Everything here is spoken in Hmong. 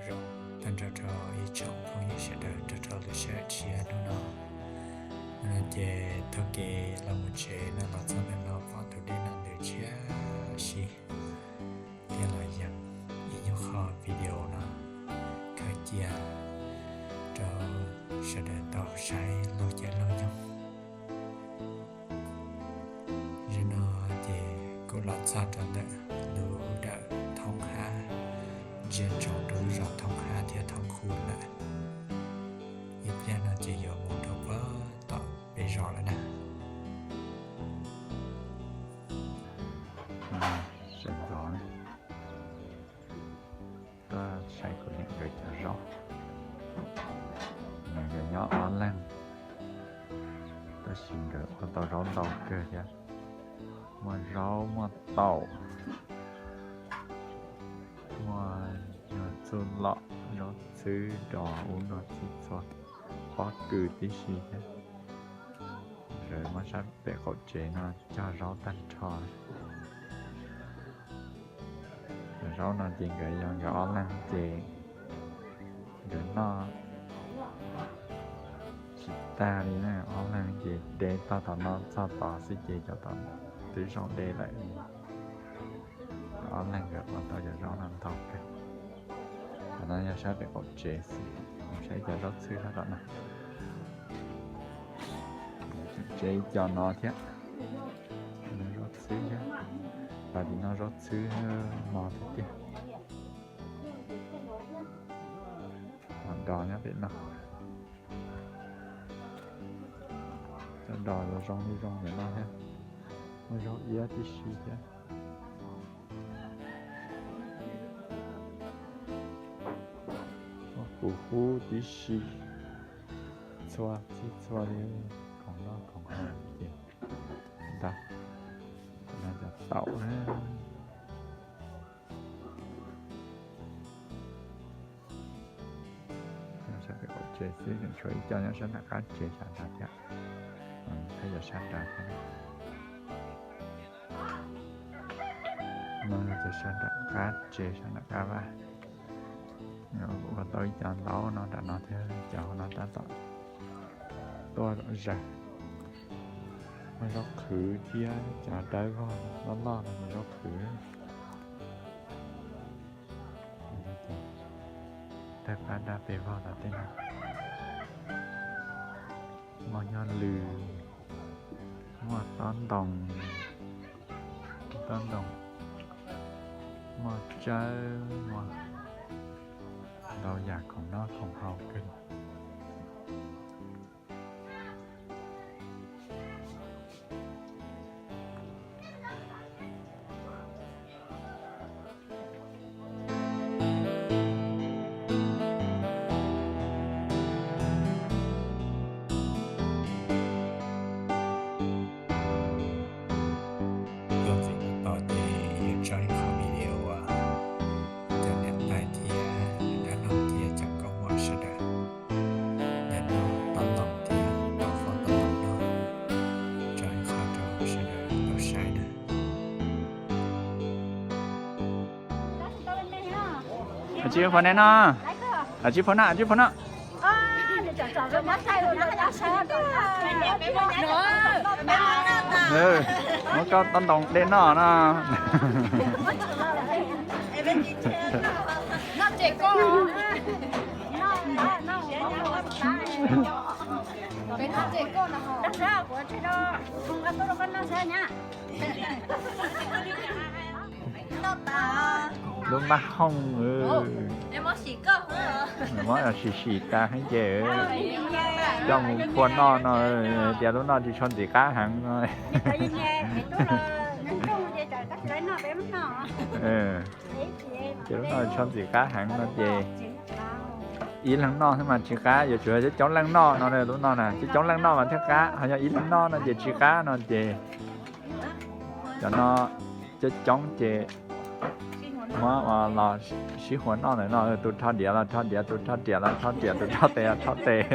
Zoo, tag nrho rau ib tsoom phooj ywg sawv daws nrog rau lwm sij hawm tshiab hnub no. Hnub no ces taug kev los mus tsev no los txog ntawm no pom tus dej no ntws tshiab si, thiaj los yees ib nyuag qho video no khaws cia rau sawv daws tau saib laug caij laug nyoog. Zaum no ces kuv los txog rau ntawm lub dawm thoob hab, ntsia ntsoov rau lub zos thoob hab thiab thoob khu lawm. Ib pliag no ces yuav mus rau puag tom peb zos lawm na. Sawv ntxov, tuaj saib kuv niam nkawd cov zaub. Nkawd nyob ob leeg, tab sis nkawd ua tau zaub ntau kawg thiab. Muaj zaub, muaj taum, muaj nyuag txuj lom, zaub txhwb, dos, ub no txhij txhua, pob kws tib si thiab. Nkawd muab sab pem qaum tsev no cog zaub tag nrho. Cov zaub no ces nkawd yog nkawd ob leeg ces nkawd noj tsis tag li na, ob leeg ces de tog tom no txog tod xwb ces cov tod twb zoo de lawm. Ob leeg nkawd ua tau cov zaub no ntau kawg. Qhov no yog sab pem qaum tsev xwb, saib cov zaub txhwb sab tom no. Tsev ib co no thiab, zaub txhwb thiab, pas tim no zaub txhwb mos tiag tiag. Ho dos nyob pem no, cov dos los zoo li zoo ntawm no thiab, muaj zaub iab tib si thiab. Muaj kuv hub tib si, txhua txhij txhua li, khoom noj khoom haus ces ntag. No cov taum na. Sab pem qaum tsev xwb, tshuav ib co nyob sab nram qab tsev sab nrad thiab. Thiab yog sab nrad thiab. No yog cov sab nram qab tsev, sab nram qab vaj. Ua tau ib co ntau no nram no thiab, cov no tab tom tuaj zom zaws. Muaj zaub qhwv thiab cov dawb vog loj loj no yog zaub qhwv. Tawg pab dab pes vog tom tej no. Muaj nyob lws, muaj tob ntoos, tob ntoos, muaj tsawb, muaj ntau yam khoom noj khoom haus kawg. Tuaj txog no ces yuav tso ib qho video uas cov niam tais thiab dab laug thiab cov nkauj muam sawv daws nyob noj tob ntoos thiab tau foom tob ntoos no tso ib qho rau sawv daws tau saib na. Tsis pom ne no. Tsis pom na, tsis pom na. Muab koj tob ntoos de noj no. Lub mab hooj, mob sim sim tas heev ces coj mus phua noj no, tias lub no tsis tshua ntxim qab heev no. Ces lub no tshua ntxim qab heev no ces ib leeg noj xwb mas tsis qab, yuav tsum yog coob coob leej noj no, lub no na coob coob leej noj mas thiaj qab, ho yog ib leeg noj no ces tsis qab no ces cov no coob coob ces muab los sib huas noj ntawm no, tus rho diav los rho diav, tus rho riam los rho riam, tus rho tes los rho tes.